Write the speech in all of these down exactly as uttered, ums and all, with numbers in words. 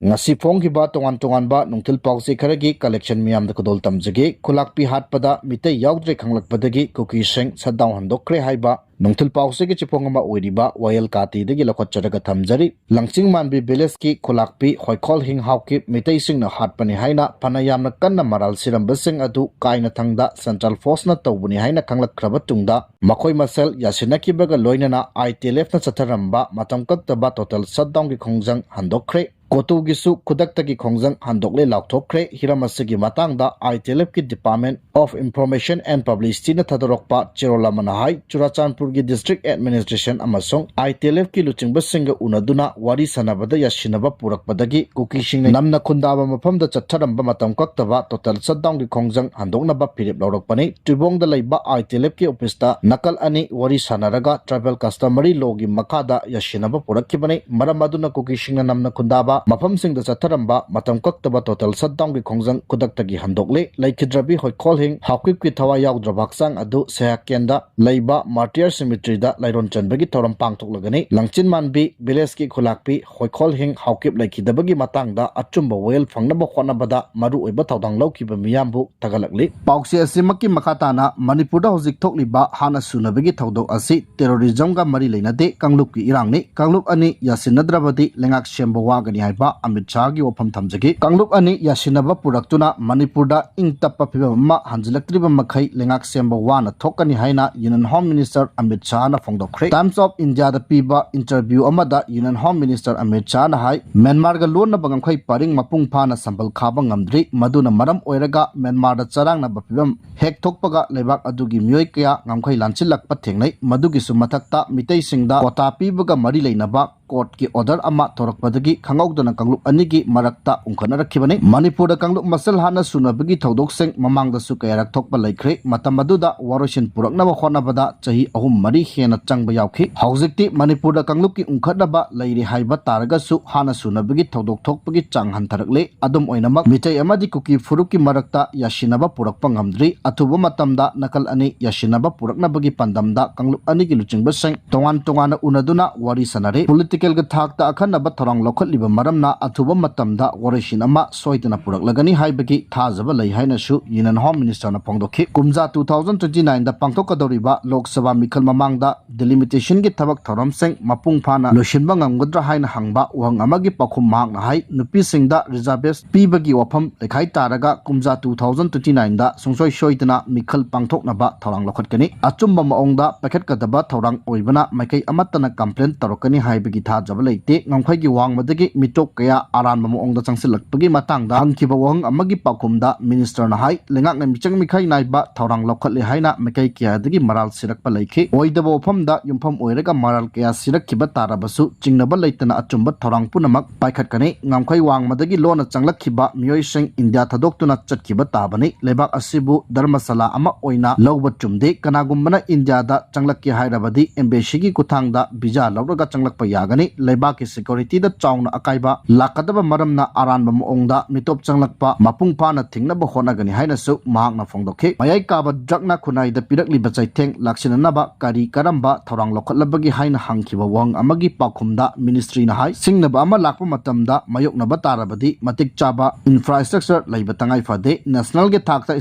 ꯉꯁꯤ ꯐꯣꯡꯈꯤꯕ ꯇꯣꯉꯥꯟ ꯇꯣꯉꯥꯟꯕ ꯅꯨꯡꯊꯤꯜ ꯄꯥꯎꯆꯦ ꯈꯔꯒꯤ collection ꯃꯤꯌꯥꯝꯗ ꯈꯨꯗꯣꯜ ꯇꯝꯖꯒꯦ꯫ ꯈꯨꯂꯥꯛꯄꯤ ꯍꯥꯠꯄꯗ ꯃꯤꯇꯩ ꯌꯥꯎꯗ꯭ꯔꯦ ꯈꯪꯂꯛꯄꯗꯒꯤ ꯀꯨꯀꯤꯁꯤꯡ shutdown ꯍꯟꯗꯣꯛꯈ꯭ꯔꯦ ꯍꯥꯏꯕ ꯅꯨꯡꯊꯤꯜ ꯄꯥꯎꯆꯦꯒꯤ ꯆꯦꯐꯣꯡ ꯑꯃ ꯑꯣꯏꯔꯤꯕ ꯋꯥꯌꯦꯜ ꯀꯥꯇꯤꯗꯒꯤ ꯂꯧꯈꯠꯆꯔꯒ ꯊꯝꯖꯔꯤ꯫ ꯂꯪꯆꯤꯡ ꯃꯥꯟꯕꯤ villageꯀꯤ ꯈꯨꯂꯥꯛꯄꯤ ꯍꯣꯏꯈꯣꯜ ꯍꯤꯡ ꯍꯥꯎꯀꯤꯞ ꯃꯤꯇꯩꯁꯤꯡꯅ ꯍꯥꯠꯄꯅꯤ ꯍꯥꯏꯅ ꯐꯅ ꯌꯥꯝꯅ ꯀꯟꯅ ꯃꯔꯥꯜ ꯁꯤꯔꯝꯕꯁꯤꯡ ꯑꯗꯨ ꯀꯥꯏꯅꯊꯪꯗ central forceꯅ ꯇꯧꯕꯅꯤ ꯍꯥꯏꯅ ꯈꯪꯂꯛꯈ꯭ꯔꯕ ꯇꯨꯡꯗ, ꯃꯈꯣꯏ ꯃꯁꯦꯜ ꯌꯥꯁꯤꯟꯅꯈꯤꯕꯒ ꯂꯣꯏꯅꯅ ITLFꯅ ꯆꯠꯊꯔꯝꯕ ꯃꯇꯝ ꯀꯛꯇꯕ total shutdownꯒꯤ ꯈꯣꯡꯖꯪ ꯍꯟꯗꯣꯛꯈ꯭ꯔꯦ꯫ ꯀꯣꯇꯨꯒꯤꯁꯨ ꯈꯨꯗꯛꯇꯒꯤ ꯈꯣꯡꯖꯪ ꯍꯟꯗꯣꯛꯂꯦ ꯂꯥꯎꯊꯣꯛꯈ꯭ꯔꯦ꯫ ꯍꯤꯔꯝ ꯑꯁꯤꯒꯤ ꯃꯇꯥꯡꯗ ITLFꯀꯤ Department of Information and Publicityꯅ ꯊꯥꯗꯣꯔꯛꯄ ꯆꯦꯔꯣꯜ ꯑꯃꯅ ꯍꯥꯏ, ꯆꯨꯔꯥꯆꯥꯟꯄꯨꯔꯒꯤ district administration ꯑꯃꯁꯨꯡ ITLFꯀꯤ ꯂꯨꯆꯤꯡꯕꯁꯤꯡꯒ ꯎꯅꯗꯨꯅ ꯋꯥꯔꯤ ꯁꯥꯟꯅꯕꯗ ꯌꯥꯁꯤꯟꯅꯕ ꯄꯨꯔꯛꯄꯗꯒꯤ ꯀꯨꯀꯤꯁꯤꯡꯅ ꯅꯝꯅ ꯈꯨꯟꯗꯥꯕ ꯃꯐꯝꯗ ꯆꯠꯊꯔꯝꯕ ꯃꯇꯝ ꯀꯛꯇꯕ total shutdownꯒꯤ ꯈꯣꯡꯖꯪ ꯍꯟꯗꯣꯛꯅꯕ ꯐꯤꯔꯦꯞ ꯂꯧꯔꯛꯄꯅꯤ꯫ ꯇꯨꯏꯕꯣꯡꯗ ꯂꯩꯕ ITLFꯀꯤ officeꯇ ꯅꯥꯀꯜ ꯑꯅꯤ ꯋꯥꯔꯤ ꯁꯥꯟꯅꯔꯒ tribal customary lawꯒꯤ ꯃꯈꯥꯗ ꯌꯥꯁꯤꯟꯅꯕ ꯄꯨꯔꯛꯈꯤꯕꯅꯤ꯫ ꯃꯔꯝ ꯑꯗꯨꯅ ꯀꯨꯀꯤꯁꯤꯡꯅ ꯅꯝꯅ ꯈꯨꯟꯗꯥꯕ ꯃꯐꯝꯁꯤꯡꯗ ꯆꯠꯊꯔꯝꯕ ꯃꯇꯝ ꯀꯛꯇꯕ total shutdownꯒꯤ ꯈꯣꯡꯖꯪ ꯈꯨꯗꯛꯇꯒꯤ ꯍꯟꯗꯣꯛꯂꯦ꯫ ꯂꯩꯈꯤꯗ꯭ꯔꯕꯤ ꯍꯣꯏꯈꯣꯜꯍꯤꯡ ꯍꯥꯎꯀꯤꯞꯀꯤ ꯊꯋꯥꯏ ꯌꯥꯎꯗ꯭ꯔꯕ ꯍꯛꯆꯥꯡ ꯑꯗꯨ ꯁꯦꯍꯥꯀꯦꯟꯗ ꯂꯩꯕ Martyr Cemeteryꯗ ꯂꯩꯔꯣꯟ ꯆꯟꯕꯒꯤ ꯊꯧꯔꯝ ꯄꯥꯡꯊꯣꯛꯂꯒꯅꯤ꯫ ꯂꯪꯆꯤꯟ ꯃꯥꯟꯕꯤ villageꯀꯤ ꯈꯨꯂꯥꯛꯄꯤ ꯍꯣꯏꯈꯣꯜꯍꯤꯡ ꯍꯥꯎꯀꯤꯞ ꯂꯩꯈꯤꯗꯕꯒꯤ ꯃꯇꯥꯡꯗ ꯑꯆꯨꯝꯕ ꯋꯥꯌꯦꯜ ꯐꯪꯅꯕ ꯍꯣꯠꯅꯕꯗ ꯃꯔꯨꯑꯣꯏꯕ ꯊꯧꯗꯥꯡ ꯂꯧꯈꯤꯕ ꯃꯤꯌꯥꯝꯕꯨ ꯊꯥꯒꯠꯂꯛꯂꯤ꯫ ꯄꯥꯎꯆꯦ ꯑꯁꯤꯃꯛꯀꯤ ꯃꯈꯥ ꯇꯥꯅ ꯃꯅꯤꯄꯨꯔꯗ ꯍꯧꯖꯤꯛ ꯊꯣꯛꯂꯤꯕ ꯍꯥꯠꯅ ꯁꯨꯅꯕꯒꯤ ꯊꯧꯗꯣꯛ ꯑꯁꯤ terrorismꯒ ꯃꯔꯤ ꯂꯩꯅꯗꯦ, ꯀꯥꯡꯂꯨꯞꯀꯤ ꯏꯔꯥꯡꯅꯤ, ꯀꯥꯡꯂꯨꯞ ꯑꯅꯤ ꯌꯥꯁꯤꯟꯅꯗ꯭ꯔꯕꯗꯤ ꯂꯩꯉꯥꯛ ꯁꯦꯝꯕ ꯋꯥꯒꯅꯤ ꯍꯥꯏꯕ ꯑꯃꯤꯠ ꯁꯍꯥꯒꯤ ꯋꯥꯐꯝ ꯊꯝꯖꯒꯦ꯫ ꯀꯥꯡꯂꯨꯞ ꯑꯅꯤ ꯌꯥꯁꯤꯟꯅꯕ ꯄꯨꯔꯛꯇꯨꯅ ꯃꯅꯤꯄꯨꯔꯗ ꯏꯪ ꯇꯞꯄ ꯐꯤꯕꯝ ꯑꯃ ꯍꯟꯖꯤꯜꯂꯛꯇ꯭ꯔꯤꯕ ꯃꯈꯩ ꯂꯩꯉꯥꯛ ꯁꯦꯝꯕ ꯋꯥꯅ ꯊꯣꯛꯀꯅꯤ ꯍꯥꯏꯅ Union Home Minister Amit ꯁꯍꯥꯅ ꯐꯣꯡꯗꯣꯛꯈ꯭ꯔꯦ꯫ Times of Indiaꯗ ꯄꯤꯕ interview ꯑꯃꯗ Union Home Minister ꯑꯃꯤꯠ ꯁꯍꯥꯅ ꯍꯥꯏ, ꯃ꯭ꯌꯥꯟꯃꯥꯔꯒ ꯂꯣꯟꯅꯕ ꯉꯝꯈꯩ ꯄꯔꯤꯡ ꯃꯄꯨꯡ ꯐꯥꯅ ꯁꯝꯕꯜ ꯈꯥꯕ ꯉꯝꯗ꯭ꯔꯤ, ꯃꯗꯨꯅ ꯃꯔꯝ ꯑꯣꯏꯔꯒ ꯃ꯭ꯌꯥꯟꯃꯥꯔꯗ ꯆꯔꯥꯡꯅꯕ ꯐꯤꯕꯝ ꯍꯦꯛ ꯊꯣꯛꯄꯒ ꯂꯩꯕꯥꯛ ꯑꯗꯨꯒꯤ ꯃꯤꯑꯣꯏ ꯀꯌꯥ ꯉꯝꯈꯩ ꯂꯥꯟꯁꯤꯜꯂꯛꯄ ꯊꯦꯡꯅꯩ꯫ ꯃꯗꯨꯒꯤꯁꯨ ꯃꯊꯛꯇ ꯃꯤꯇꯩꯁꯤꯡꯗ quota ꯄꯤꯕꯒ ꯃꯔꯤ ꯂꯩꯅꯕ courtꯀꯤ order ꯑꯃ ꯊꯣꯔꯛꯄꯗꯒꯤ ꯈꯪꯍꯧꯗꯅ ꯀꯥꯡꯂꯨꯞ ꯑꯅꯤꯒꯤ ꯃꯔꯛꯇ ꯎꯪꯈꯠꯅꯔꯛꯈꯤꯕꯅꯤ꯫ ꯃꯅꯤꯄꯨꯔꯗ ꯀꯥꯡꯂꯨꯞ ꯃꯁꯦꯜ ꯍꯥꯠꯅ ꯁꯨꯅꯕꯒꯤ ꯊꯧꯗꯣꯛꯁꯤꯡ ꯃꯃꯥꯡꯗꯁꯨ ꯀꯌꯥꯔꯛ ꯊꯣꯛꯄ ꯂꯩꯈ꯭ꯔꯦ꯫ ꯃꯇꯝ ꯑꯗꯨꯗ ꯋꯥꯔꯣꯏꯁꯤꯟ ꯄꯨꯔꯛꯅꯕ ꯍꯣꯠꯅꯕꯗ ꯆꯍꯤ ꯑꯍꯨꯝ ꯃꯔꯤ ꯍꯦꯟꯅ ꯆꯪꯕ ꯌꯥꯎꯈꯤ꯫ ꯍꯧꯖꯤꯛꯇꯤ ꯃꯅꯤꯄꯨꯔꯗ ꯀꯥꯡꯂꯨꯞꯀꯤ ꯎꯪꯈꯠꯅꯕ ꯂꯩꯔꯦ ꯍꯥꯏꯕ ꯇꯥꯔꯒꯁꯨ ꯍꯥꯠꯅ ꯁꯨꯅꯕꯒꯤ ꯊꯧꯗꯣꯛ ꯊꯣꯛꯄꯒꯤ ꯆꯥꯡ ꯍꯟꯊꯔꯛꯂꯦ꯫ ꯑꯗꯨꯝ ꯑꯣꯏꯅꯃꯛ, ꯃꯤꯇꯩ ꯑꯃꯗꯤ ꯀꯨꯀꯤ ꯐꯨꯔꯨꯞꯀꯤ ꯃꯔꯛꯇ ꯌꯥꯁꯤꯟꯅꯕ ꯄꯨꯔꯛꯄ ꯉꯝꯗ꯭ꯔꯤ꯫ ꯑꯊꯨꯕ ꯃꯇꯝꯗ ꯅꯥꯀꯜ ꯑꯅꯤ ꯌꯥꯁꯤꯟꯅꯕ ꯄꯨꯔꯛꯅꯕꯒꯤ ꯄꯥꯟꯗꯝꯗ ꯀꯥꯡꯂꯨꯞ ꯑꯅꯤꯒꯤ ꯂꯨꯆꯤꯡꯕꯁꯤꯡ ꯇꯣꯉꯥꯟ ꯇꯣꯉꯥꯟꯅ ꯎꯅꯗꯨꯅ ꯋꯥꯔꯤ ꯁꯥꯟꯅꯔꯦ꯫ Political ꯂꯣꯀꯦꯜꯒꯤ ꯊꯥꯛꯇ ꯑꯈꯟꯅꯕ ꯊꯧꯔꯥꯡ ꯂꯧꯈꯠꯂꯤꯕ ꯃꯔꯝꯅ ꯑꯊꯨꯕ ꯃꯇꯝꯗ ꯋꯥꯔꯣꯏꯁꯤꯟ ꯑꯃ ꯁꯣꯏꯗꯅ ꯄꯨꯔꯛꯂꯒꯅꯤ ꯍꯥꯏꯕꯒꯤ ꯊꯥꯖꯕ ꯂꯩ ꯍꯥꯏꯅꯁꯨ Union Home Minister ꯅ ꯐꯣꯡꯗꯣꯛꯈꯤ꯫ ꯀꯨꯝꯖꯥ two thousand twenty nine ꯗ ꯄꯥꯡꯊꯣꯛꯀꯗꯧꯔꯤꯕ ꯂꯣꯛ ꯁꯚꯥ ꯃꯤꯈꯜ ꯃꯃꯥꯡꯗ delimitation ꯒꯤ ꯊꯕꯛ ꯊꯧꯔꯝꯁꯤꯡ ꯃꯄꯨꯡ ꯐꯥꯅ ꯂꯣꯏꯁꯤꯟꯕ ꯉꯝꯒꯗ꯭ꯔꯥ ꯍꯥꯏꯅ ꯍꯪꯕ ꯋꯥꯍꯪ ꯑꯃꯒꯤ ꯄꯥꯎꯈꯨꯝ ꯃꯍꯥꯛꯅ ꯍꯥꯏ, ꯅꯨꯄꯤꯁꯤꯡꯗ reservation ꯄꯤꯕꯒꯤ ꯋꯥꯐꯝ ꯂꯩꯈꯥꯏ ꯇꯥꯔꯒ ꯀꯨꯝꯖꯥ two thousand twenty nine ꯗ ꯁꯨꯡꯁꯣꯏ ꯁꯣꯏꯗꯅ ꯃꯤꯈꯜ ꯄꯥꯡꯊꯣꯛꯅꯕ ꯊꯧꯔꯥꯡ ꯂꯧꯈꯠꯀꯅꯤ꯫ ꯑꯆꯨꯝꯕ ꯃꯑꯣꯡꯗ ꯄꯥꯏꯈꯠꯀꯗꯕ ꯊꯧꯔꯥꯡ ꯑꯣꯏꯕꯅ ꯃꯥꯏꯀꯩ ꯑꯃꯠꯇꯅ complain ꯇꯧꯔꯛꯀꯅꯤ ꯍꯥꯏꯕꯒꯤ ꯊꯥꯖꯕ ꯂꯩꯇꯦ꯫ ꯉꯝꯈꯩꯒꯤ ꯋꯥꯡꯃꯗꯒꯤ ꯃꯤꯇꯣꯞ ꯀꯌꯥ ꯑꯔꯥꯟꯕ ꯃꯑꯣꯡꯗ ꯆꯪꯁꯤꯜꯂꯛꯄꯒꯤ ꯃꯇꯥꯡꯗ ꯍꯪꯈꯤꯕ ꯋꯥꯍꯪ ꯑꯃꯒꯤ ꯄꯥꯎꯈꯨꯝꯗ Minister ꯅ ꯍꯥꯏ, ꯂꯩꯉꯥꯛꯅ ꯃꯤꯆꯪ ꯃꯤꯈꯥꯏ ꯅꯥꯏꯕ ꯊꯧꯔꯥꯡ ꯂꯧꯈꯠꯂꯦ ꯍꯥꯏꯅ ꯃꯥꯏꯀꯩ ꯀꯌꯥꯗꯒꯤ ꯃꯔꯥꯜ ꯁꯤꯔꯛꯄ ꯂꯩꯈꯤ꯫ ꯑꯣꯏꯗꯕ ꯋꯥꯐꯝꯗ ꯌꯨꯝꯐꯝ ꯑꯣꯏꯔꯒ ꯃꯔꯥꯜ ꯀꯌꯥ ꯁꯤꯔꯛꯈꯤꯕ ꯇꯥꯔꯕꯁꯨ ꯆꯤꯡꯅꯕ ꯂꯩꯇꯅ ꯑꯆꯨꯝꯕ ꯊꯧꯔꯥꯡ ꯄꯨꯝꯅꯃꯛ ꯄꯥꯏꯈꯠꯀꯅꯤ꯫ ꯉꯝꯈꯩ ꯋꯥꯡꯃꯗꯒꯤ ꯂꯣꯟꯅ ꯆꯪꯂꯛꯈꯤꯕ ꯃꯤꯑꯣꯏꯁꯤꯡ ꯏꯟꯗꯤꯌꯥ ꯊꯥꯗꯣꯛꯇꯨꯅ ꯆꯠꯈꯤꯕ ꯇꯥꯕꯅꯤ꯫ ꯂꯩꯕꯥꯛ ꯑꯁꯤꯕꯨ ꯙꯔꯃꯁꯥꯂꯥ ꯑꯃ ꯑꯣꯏꯅ ꯂꯧꯕ ꯆꯨꯝꯗꯦ꯫ ꯀꯅꯥꯒꯨꯝꯕꯅ ꯏꯟꯗꯤꯌꯥꯗ ꯆꯪꯂꯛꯀꯦ ꯍꯥꯏꯔꯕꯗꯤ embassy ꯒꯤ ꯈꯨꯠꯊꯥꯡꯗ visa ꯂꯧꯔꯒ ꯆꯪꯂꯛꯄ ꯌꯥꯒꯅꯤ꯫ ꯂꯩꯕꯥꯛꯀꯤ security ꯗ ꯆꯥꯎꯅ ꯑꯀꯥꯏꯕ ꯂꯥꯛꯀꯗꯕ ꯃꯔꯝꯅ ꯑꯔꯥꯟꯕ ꯃꯑꯣꯡꯗ ꯃꯤꯇꯣꯞ ꯆꯪꯂꯛꯄ ꯃꯄꯨꯡ ꯐꯥꯅ ꯊꯤꯡꯅꯕ ꯍꯣꯠꯅꯒꯅꯤ ꯍꯥꯏꯅꯁꯨ ꯃꯍꯥꯛꯅ ꯐꯣꯡꯗꯣꯛꯈꯤ꯫ ꯃꯌꯥꯏ ꯀꯥꯕ drug ꯅ ꯈꯨꯟꯅꯥꯏꯗ ꯄꯤꯔꯛꯂꯤꯕ ꯆꯩꯊꯦꯡ ꯂꯥꯛꯁꯤꯟꯅꯅꯕ ꯀꯔꯤ ꯀꯔꯝꯕ ꯊꯧꯔꯥꯡ ꯂꯧꯈꯠꯂꯕꯒꯦ ꯍꯥꯏꯅ ꯍꯪꯈꯤꯕ ꯋꯥꯍꯪ ꯑꯃꯒꯤ ꯄꯥꯎꯈꯨꯝꯗ Ministry ꯅ ꯍꯥꯏ, ꯁꯤꯡꯅꯕ ꯑꯃ ꯂꯥꯛꯄ ꯃꯇꯝꯗ ꯃꯥꯌꯣꯛꯅꯕ ꯇꯥꯔꯕꯗꯤ ꯃꯇꯤꯛ ꯆꯥꯕ infrastructure ꯂꯩꯕ ꯇꯉꯥꯏ ꯐꯗꯦ꯫ National ꯒꯤ ꯊꯥꯛꯇ,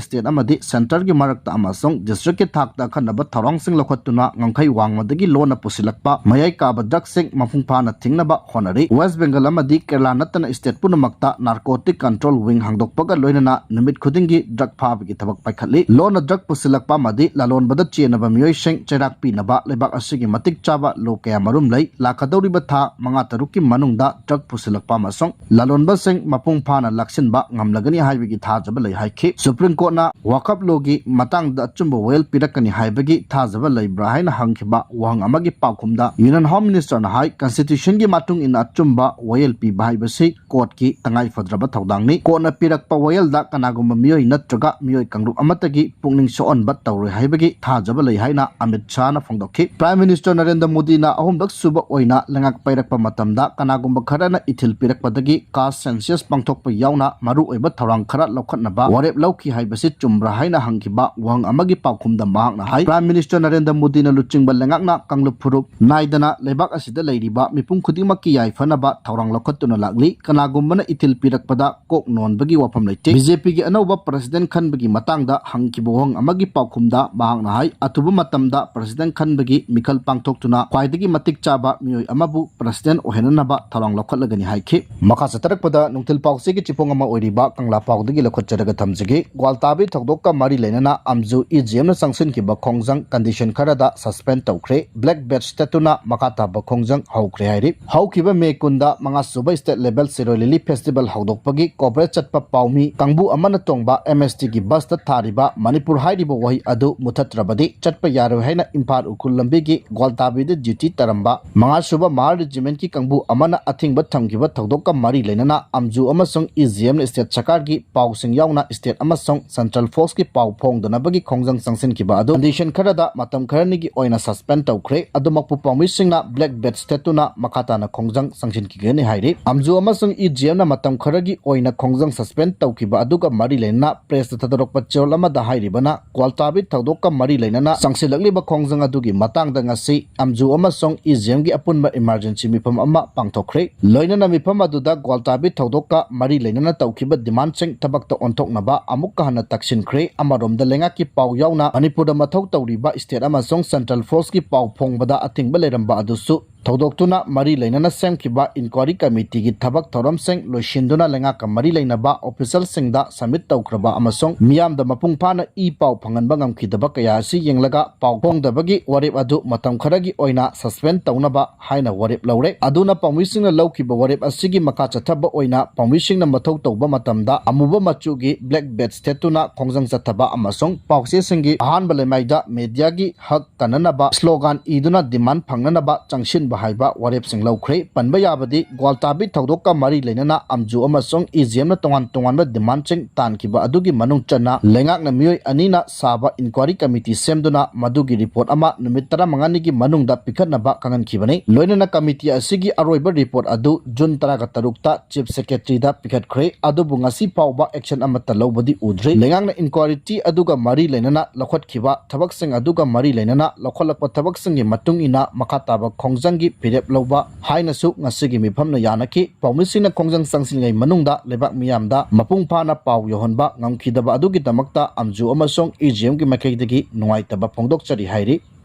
state ꯑꯃꯗꯤ centre ꯒꯤ ꯃꯔꯛꯇ ꯑꯃꯁꯨꯡ district ꯀꯤ ꯊꯥꯛꯇ ꯑꯈꯟꯅꯕ ꯊꯧꯔꯥꯡꯁꯤꯡ ꯂꯧꯈꯠꯇꯨꯅ ꯉꯝꯈꯩ ꯋꯥꯡꯃꯗꯒꯤ ꯂꯣꯟꯅ ꯄꯨꯁꯤꯜꯂꯛꯄ ꯃꯌꯥꯏ ꯀꯥꯕ drug ꯁꯤꯡ ꯃꯄꯨꯡ ꯐꯥꯅ ꯊꯤꯡꯅꯕ ꯍꯣꯠꯅꯔꯤ꯫ West Bengal ꯑꯃꯗꯤ ꯀꯦꯔꯂꯥ ꯅꯠꯇꯅ state ꯄꯨꯝꯅꯃꯛꯇ Narcotic Control Wing ꯍꯥꯡꯗꯣꯛꯄꯒ ꯂꯣꯏꯅꯅ ꯅꯨꯃꯤꯠ ꯈꯨꯗꯤꯡꯒꯤ drug ꯐꯥꯕꯒꯤ ꯊꯕꯛ ꯄꯥꯏꯈꯠꯂꯤ꯫ ꯂꯣꯟꯅ drug ꯄꯨꯁꯤꯜꯂꯛꯄ ꯑꯃꯗꯤ ꯂꯂꯣꯟꯕꯗ ꯆꯦꯟꯅꯕ ꯃꯤꯑꯣꯏꯁꯤꯡ ꯆꯩꯔꯥꯛ ꯄꯤꯅꯕ ꯂꯩꯕꯥꯛ ꯑꯁꯤꯒꯤ ꯃꯇꯤꯛ ꯆꯥꯕ law ꯀꯌꯥ ꯃꯔꯨꯝ ꯂꯩ꯫ ꯂꯥꯛꯀꯗꯧꯔꯤꯕ ꯊꯥ ꯃꯉꯥ ꯇꯔꯨꯛꯀꯤ ꯃꯅꯨꯡꯗ drug ꯄꯨꯁꯤꯜꯂꯛꯄ ꯑꯃꯁꯨꯡ ꯂꯂꯣꯟꯕꯁꯤꯡ ꯃꯄꯨꯡ ꯐꯥꯅ ꯂꯥꯛꯁꯤꯟꯕ ꯉꯝꯂꯒꯅꯤ ꯍꯥꯏꯕꯒꯤ ꯊꯥꯖꯕ ꯂꯩ ꯍꯥꯏꯈꯤ꯫ Supreme Court ꯅ Waqf law ꯒꯤ ꯃꯇꯥꯡꯗ ꯑꯆꯨꯝꯕ ꯋꯥꯌꯦꯜ ꯄꯤꯔꯛꯀꯅꯤ ꯍꯥꯏꯕꯒꯤ ꯊꯥꯖꯕ ꯂꯩꯕ꯭ꯔꯥ ꯍꯥꯏꯅ ꯍꯪꯈꯤꯕ ꯋꯥꯍꯪ ꯑꯃꯒꯤ ꯄꯥꯎꯈꯨꯝꯗ Union Home Minister ꯅ ꯍꯥꯏ, Constitution ꯒꯤ ꯃꯇꯨꯡ ꯏꯟꯅ ꯑꯆꯨꯝꯕ ꯋꯥꯌꯦꯜ ꯄꯤꯕ ꯍꯥꯏꯕꯁꯤ court ꯀꯤ ꯇꯉꯥꯏ ꯐꯗ꯭ꯔꯕ ꯊꯧꯗꯥꯡꯅꯤ꯫ Court ꯅ ꯄꯤꯔꯛꯄ ꯋꯥꯌꯦꯜꯗ ꯀꯅꯥꯒꯨꯝꯕ ꯃꯤꯑꯣꯏ ꯅꯠꯇ꯭ꯔꯒ ꯃꯤꯑꯣꯏ ꯀꯥꯡꯂꯨꯞ ꯑꯃꯠꯇꯒꯤ ꯄꯨꯛꯅꯤꯡ ꯁꯣꯛꯍꯟꯕ ꯇꯧꯔꯣꯏ ꯍꯥꯏꯕꯒꯤ ꯊꯥꯖꯕ ꯂꯩ ꯍꯥꯏꯅ ꯑꯃꯤꯠ ꯁꯥꯍꯅ ꯐꯣꯡꯗꯣꯛꯈꯤ꯫ Prime Minister ꯅꯔꯦꯟꯗ꯭ꯔ ꯃꯣꯗꯤꯅ ꯑꯍꯨꯝꯂꯛ ꯁꯨꯕ ꯑꯣꯏꯅ ꯂꯩꯉꯥꯛ ꯄꯥꯏꯔꯛꯄ ꯃꯇꯝꯗ ꯀꯅꯥꯒꯨꯝꯕ ꯈꯔꯅ ꯏꯊꯤꯜ ꯄꯤꯔꯛꯄꯗꯒꯤ caste census ꯄꯥꯡꯊꯣꯛꯄ ꯌꯥꯎꯅ ꯃꯔꯨꯑꯣꯏꯕ ꯊꯧꯔꯥꯡ ꯈꯔ ꯂꯧꯈꯠꯅꯕ ꯋꯥꯔꯦꯞ ꯂꯧꯈꯤ ꯍꯥꯏꯕꯁꯤ ꯆꯨꯝꯕ꯭ꯔꯥ ꯍꯥꯏꯅ ꯍꯪꯈꯤꯕ ꯋꯥꯍꯪ ꯑꯃꯒꯤ ꯄꯥꯎꯈꯨꯝꯗ ꯃꯍꯥꯛꯅ ꯍꯥꯏ, Prime Minister ꯅꯔꯦꯟꯗ꯭ꯔ ꯃꯣꯗꯤꯅ ꯂꯨꯆꯤꯡꯕ ꯂꯩꯉꯥꯛꯅ ꯀꯥꯡꯂꯨꯞ ꯐꯨꯔꯨꯞ ꯅꯥꯏꯗꯅ ꯂꯩꯕꯥꯛ ꯑꯁꯤꯗ ꯂꯩꯔꯤꯕ ꯃꯤꯄꯨꯝ ꯈꯨꯗꯤꯡꯃꯛꯀꯤ ꯌꯥꯏꯐꯅꯕ ꯊꯧꯔꯥꯡ ꯂꯧꯈꯠꯇꯨꯅ ꯂꯥꯛꯂꯤ꯫ ꯀꯅꯥꯒꯨꯝꯕꯅ ꯏꯊꯤꯜ ꯄꯤꯔꯛꯄꯗ ꯀꯣꯛ ꯅꯣꯟꯕꯒꯤ ꯋꯥꯐꯝ ꯂꯩꯇꯦ꯫ ꯕꯤ ꯖꯦ ꯄꯤꯒꯤ ꯑꯅꯧꯕ president ꯈꯟꯕꯒꯤ ꯃꯇꯥꯡꯗ ꯍꯪꯈꯤꯕ ꯋꯥꯍꯪ ꯑꯃꯒꯤ ꯄꯥꯎꯈꯨꯝꯗ ꯃꯍꯥꯛꯅ ꯍꯥꯏ, ꯑꯊꯨꯕ ꯃꯇꯝꯗ president ꯈꯟꯕꯒꯤ ꯃꯤꯈꯜ ꯄꯥꯡꯊꯣꯛꯇꯨꯅ ꯈ꯭ꯋꯥꯏꯗꯒꯤ ꯃꯇꯤꯛ ꯆꯥꯕ ꯃꯤꯑꯣꯏ ꯑꯃꯕꯨ president ꯑꯣꯏꯍꯟꯅꯅꯕ ꯊꯧꯔꯥꯡ ꯂꯧꯈꯠꯂꯒꯅꯤ ꯍꯥꯏꯈꯤ꯫ ꯃꯈꯥ ꯆꯠꯊꯔꯛꯄꯗ ꯅꯨꯡꯊꯤꯜ ꯄꯥꯎꯆꯦꯒꯤ ꯆꯤꯐꯣꯡ ꯑꯃ ꯑꯣꯏꯔꯤꯕ ꯀꯪꯂꯥ ꯄꯥꯎꯗꯒꯤ ꯂꯧꯈꯠꯆꯔꯒ ꯊꯝꯖꯒꯦ꯫ ꯒ꯭ꯋꯥꯜꯇꯥꯕꯤ ꯊꯧꯗꯣꯛꯀ ꯃꯔꯤ ꯂꯩꯅꯅ ꯑꯝꯖꯨ ꯏ ꯖꯤ ꯑꯦꯝꯅ ꯆꯪꯁꯤꯟꯈꯤꯕ ꯈꯣꯡꯖꯪ condition ꯈꯔꯗ suspend ꯇꯧꯈ꯭ꯔꯦ꯫ Black badge ꯊꯦꯠꯇꯨꯅ ꯃꯈꯥ ꯇꯥꯕ ꯈꯣꯡꯖꯪ ꯍꯧꯈ꯭ꯔꯦ ꯍꯥꯏꯔꯤ꯫ ꯍꯧꯈꯤꯕ ꯃꯦ ꯀꯨꯟꯗ ꯃꯉꯥ ꯁꯨꯕ state level ꯁꯤꯔꯣꯏ ꯂꯤꯂꯤ festival ꯍꯧꯗꯣꯛꯄꯒꯤ coverage ꯆꯠꯄ ꯄꯥꯎꯃꯤ ꯀꯥꯡꯕꯨ ꯑꯃꯅ ꯇꯣꯡꯕ M S T ꯒꯤ busꯇ ꯊꯥꯔꯤꯕ ꯃꯅꯤꯄꯨꯔ ꯍꯥꯏꯔꯤꯕ ꯋꯥꯍꯩ ꯑꯗꯨ ꯃꯨꯊꯠꯇ꯭ꯔꯕꯗꯤ ꯆꯠꯄ ꯌꯥꯔꯣꯏ ꯍꯥꯏꯅ ꯏꯝꯐꯥꯜ ꯎꯈ꯭ꯔꯨꯜ ꯂꯝꯕꯤꯒꯤ ꯒ꯭ꯋꯥꯜꯇꯥꯕꯤꯗ duty ꯇꯥꯔꯝꯕ ꯃꯉꯥ ꯁꯨꯕ ꯃꯍꯥꯔ regiment ꯀꯤ ꯀꯥꯡꯕꯨ ꯑꯃꯅ ꯑꯊꯤꯡꯕ ꯊꯝꯈꯤꯕ ꯊꯧꯗꯣꯛꯀ ꯃꯔꯤ ꯂꯩꯅꯅ ꯑꯝꯖꯨ ꯑꯃꯁꯨꯡ ꯏ ꯖꯤ ꯑꯦꯝꯅ state ꯁꯔꯀꯥꯔꯒꯤ ꯄꯥꯎꯁꯤꯡ ꯌꯥꯎꯅ state ꯑꯃꯁꯨꯡ central force ꯀꯤ ꯄꯥꯎ ꯐꯣꯡꯗꯅꯕꯒꯤ ꯈꯣꯡꯖꯪ ꯆꯪꯁꯤꯟꯈꯤꯕ ꯑꯗꯨ condition ꯈꯔꯗ ꯃꯇꯝ ꯈꯔꯅꯤꯒꯤ ꯑꯣꯏꯅ suspend ꯇꯧꯈ꯭ꯔꯦ꯫ ꯑꯗꯨꯃꯛꯄꯨ ꯄꯥꯎꯃꯤꯁꯤꯡꯅ black badge ꯊꯦꯠꯇꯨꯅ ꯃꯈꯥ ꯇꯥꯅ ꯈꯣꯡꯖꯪ ꯆꯪꯁꯤꯟꯈꯤꯒꯅꯤ ꯍꯥꯏꯔꯤ꯫ ꯑꯝꯖꯨ ꯑꯃꯁꯨꯡ ꯏ ꯖꯤ ꯑꯦꯝꯅ ꯃꯇꯝ ꯈꯔꯒꯤ ꯑꯣꯏꯅ ꯈꯣꯡꯖꯪ suspend ꯇꯧꯈꯤꯕ ꯑꯗꯨꯒ ꯃꯔꯤ ꯂꯩꯅꯅ press ꯇ ꯊꯥꯗꯣꯔꯛꯄ ꯆꯦꯔꯣꯜ ꯑꯃꯗ ꯍꯥꯏꯔꯤꯕꯅ, ꯒ꯭ꯋꯥꯜꯇꯥꯕꯤ ꯊꯧꯗꯣꯛꯀ ꯃꯔꯤ ꯂꯩꯅꯅ ꯆꯪꯁꯤꯜꯂꯛꯂꯤꯕ ꯈꯣꯡꯖꯪ ꯑꯗꯨꯒꯤ ꯃꯇꯥꯡꯗ ꯉꯁꯤ ꯑꯝꯖꯨ ꯑꯃꯁꯨꯡ ꯏ ꯖꯤ ꯑꯦꯝꯒꯤ ꯑꯄꯨꯟꯕ emergency ꯃꯤꯐꯝ ꯑꯃ ꯄꯥꯡꯊꯣꯛꯈ꯭ꯔꯦ꯫ ꯂꯣꯏꯅꯅ ꯃꯤꯐꯝ ꯑꯗꯨꯗ ꯒ꯭ꯋꯥꯜꯇꯥꯕꯤ ꯊꯧꯗꯣꯛꯀ ꯃꯔꯤ ꯂꯩꯅꯅ ꯇꯧꯈꯤꯕ demandꯁꯤꯡ ꯊꯕꯛꯇ ꯑꯣꯟꯊꯣꯛꯅꯕ ꯑꯃꯨꯛꯀ ꯍꯟꯅ ꯇꯛꯁꯤꯟꯈ꯭ꯔꯦ꯫ ꯑꯃꯔꯣꯝꯗ ꯂꯩꯉꯥꯛꯀꯤ ꯄꯥꯎ ꯌꯥꯎꯅ ꯃꯅꯤꯄꯨꯔꯗ ꯃꯊꯧ ꯇꯧꯔꯤꯕ state ꯑꯃꯁꯨꯡ central force ꯀꯤ ꯄꯥꯎ ꯐꯣꯡꯕꯗ ꯑꯊꯤꯡꯕ ꯂꯩꯔꯝꯕ ꯑꯗꯨꯁꯨ ꯊꯧꯗꯣꯛꯇꯨꯅ ꯃꯔꯤ ꯂꯩꯅꯅ ꯁꯦꯝꯈꯤꯕ inquiry committee ꯒꯤ ꯊꯕꯛ ꯊꯧꯔꯝꯁꯤꯡ ꯂꯣꯏꯁꯤꯟꯗꯨꯅ ꯂꯩꯉꯥꯛꯀ ꯃꯔꯤ ꯂꯩꯅꯕ official ꯁꯤꯡꯗ submit ꯇꯧꯈ꯭ꯔꯕ ꯑꯃꯁꯨꯡ ꯃꯤꯌꯥꯝꯗ ꯃꯄꯨꯡ ꯐꯥꯅ ꯏ ꯄꯥꯎ ꯐꯪꯍꯟꯕ ꯉꯝꯈꯤꯗꯕ ꯀꯌꯥ ꯑꯁꯤ ꯌꯦꯡꯂꯒ ꯄꯥꯎ ꯐꯣꯡꯗꯕꯒꯤ ꯋꯥꯔꯦꯞ ꯑꯗꯨ ꯃꯇꯝ ꯈꯔꯒꯤ ꯑꯣꯏꯅ suspend ꯇꯧꯅꯕ ꯍꯥꯏꯅ ꯋꯥꯔꯦꯞ ꯂꯧꯔꯦ꯫ ꯑꯗꯨꯅ ꯄꯥꯎꯃꯤꯁꯤꯡꯅ ꯂꯧꯈꯤꯕ ꯋꯥꯔꯦꯞ ꯑꯁꯤꯒꯤ ꯃꯈꯥ ꯆꯠꯊꯕ ꯑꯣꯏꯅ ꯄꯥꯎꯃꯤꯁꯤꯡꯅ ꯃꯊꯧ ꯇꯧꯕ ꯃꯇꯝꯗ ꯑꯃꯨꯕ ꯃꯆꯨꯒꯤ black badge ꯊꯦꯠꯇꯨꯅ ꯈꯣꯡꯖꯪ ꯆꯠꯊꯕ ꯑꯃꯁꯨꯡ ꯄꯥꯎꯆꯦꯁꯤꯡꯒꯤ ꯑꯍꯥꯟꯕ ꯂꯩꯃꯥꯏꯗ media ꯒꯤ ꯍꯛ ꯀꯟꯅꯅꯕ slogan ꯏꯗꯨꯅ demand ꯐꯪꯅꯅꯕ ꯆꯪꯁꯤꯟꯕ ꯍꯥꯏꯕ ꯋꯥꯔꯦꯞꯁꯤꯡ ꯂꯧꯈ꯭ꯔꯦ꯫ ꯄꯟꯕ ꯌꯥꯕꯗꯤ ꯒ꯭ꯋꯥꯜꯇꯥꯕꯤ ꯊꯧꯗꯣꯛꯀ ꯃꯔꯤ ꯂꯩꯅꯅ ꯑꯝꯖꯨ ꯑꯃꯁꯨꯡ ꯏ ꯖꯤ ꯑꯦꯝꯅ ꯇꯣꯉꯥꯟ ꯇꯣꯉꯥꯟꯕ demandꯁꯤꯡ ꯇꯥꯟꯈꯤꯕ ꯑꯗꯨꯒꯤ ꯃꯅꯨꯡ ꯆꯟꯅ ꯂꯩꯉꯥꯛꯅ ꯃꯤꯑꯣꯏ ꯑꯅꯤꯅ ꯁꯥꯕ inquiry committee ꯁꯦꯝꯗꯨꯅ ꯃꯗꯨꯒꯤ report ꯑꯃ ꯅꯨꯃꯤꯠ ꯇꯔꯥꯃꯉꯥꯅꯤꯒꯤ ꯃꯅꯨꯡꯗ ꯄꯤꯈꯠꯅꯕ ꯈꯪꯍꯟꯈꯤꯕꯅꯤ꯫ ꯂꯣꯏꯅꯅ committee ꯑꯁꯤꯒꯤ ꯑꯔꯣꯏꯕ report ꯑꯗꯨ June ꯇꯔꯥꯒ ꯇꯔꯨꯛꯇ Chief Secretary ꯗ ꯄꯤꯈꯠꯈ꯭ꯔꯦ꯫ ꯑꯗꯨꯕꯨ ꯉꯁꯤ ꯐꯥꯎꯕ action ꯑꯃꯠꯇ ꯂꯧꯕꯗꯤ ꯎꯗ꯭ꯔꯤ꯫ ꯂꯩꯉꯥꯛꯅ inquiry ꯑꯗꯨꯒ ꯃꯔꯤ ꯂꯩꯅꯅ ꯂꯧꯈꯠꯈꯤꯕ ꯊꯕꯛꯁꯤꯡ ꯑꯗꯨꯒ ꯃꯔꯤ ꯂꯩꯅꯅ ꯂꯧꯈꯠꯂꯛꯄ ꯊꯕꯛꯁꯤꯡꯒꯤ ꯃꯇꯨꯡ ꯏꯟꯅ ꯃꯈꯥ ꯇꯥꯕ ꯈꯣꯡꯖꯪꯒꯤ ꯐꯤꯔꯦꯞ ꯂꯧꯕ ꯍꯥꯏꯅꯁꯨ ꯉꯁꯤꯒꯤ ꯃꯤꯐꯝꯅ ꯌꯥꯅꯈꯤ꯫ ꯄꯥꯎꯃꯤꯁꯤꯡꯅ ꯈꯣꯡꯖꯪ ꯆꯪꯁꯤꯜꯂꯤꯉꯩ ꯃꯅꯨꯡꯗ ꯂꯩꯕꯥꯛ ꯃꯤꯌꯥꯝꯗ ꯃꯄꯨꯡ ꯐꯥꯅ ꯄꯥꯎ ꯌꯧꯍꯟꯕ ꯉꯝꯈꯤꯗꯕ ꯑꯗꯨꯒꯤꯗꯃꯛꯇ ꯑꯝꯖꯨ ꯑꯃꯁꯨꯡ ꯏ ꯖꯤ ꯑꯦꯝꯒꯤ ꯃꯥꯏꯀꯩꯗꯒꯤ ꯅꯨꯡꯉꯥꯏꯇꯕ ꯐꯣꯡꯗꯣꯛꯆꯔꯤ ꯍꯥꯏꯔꯤ꯫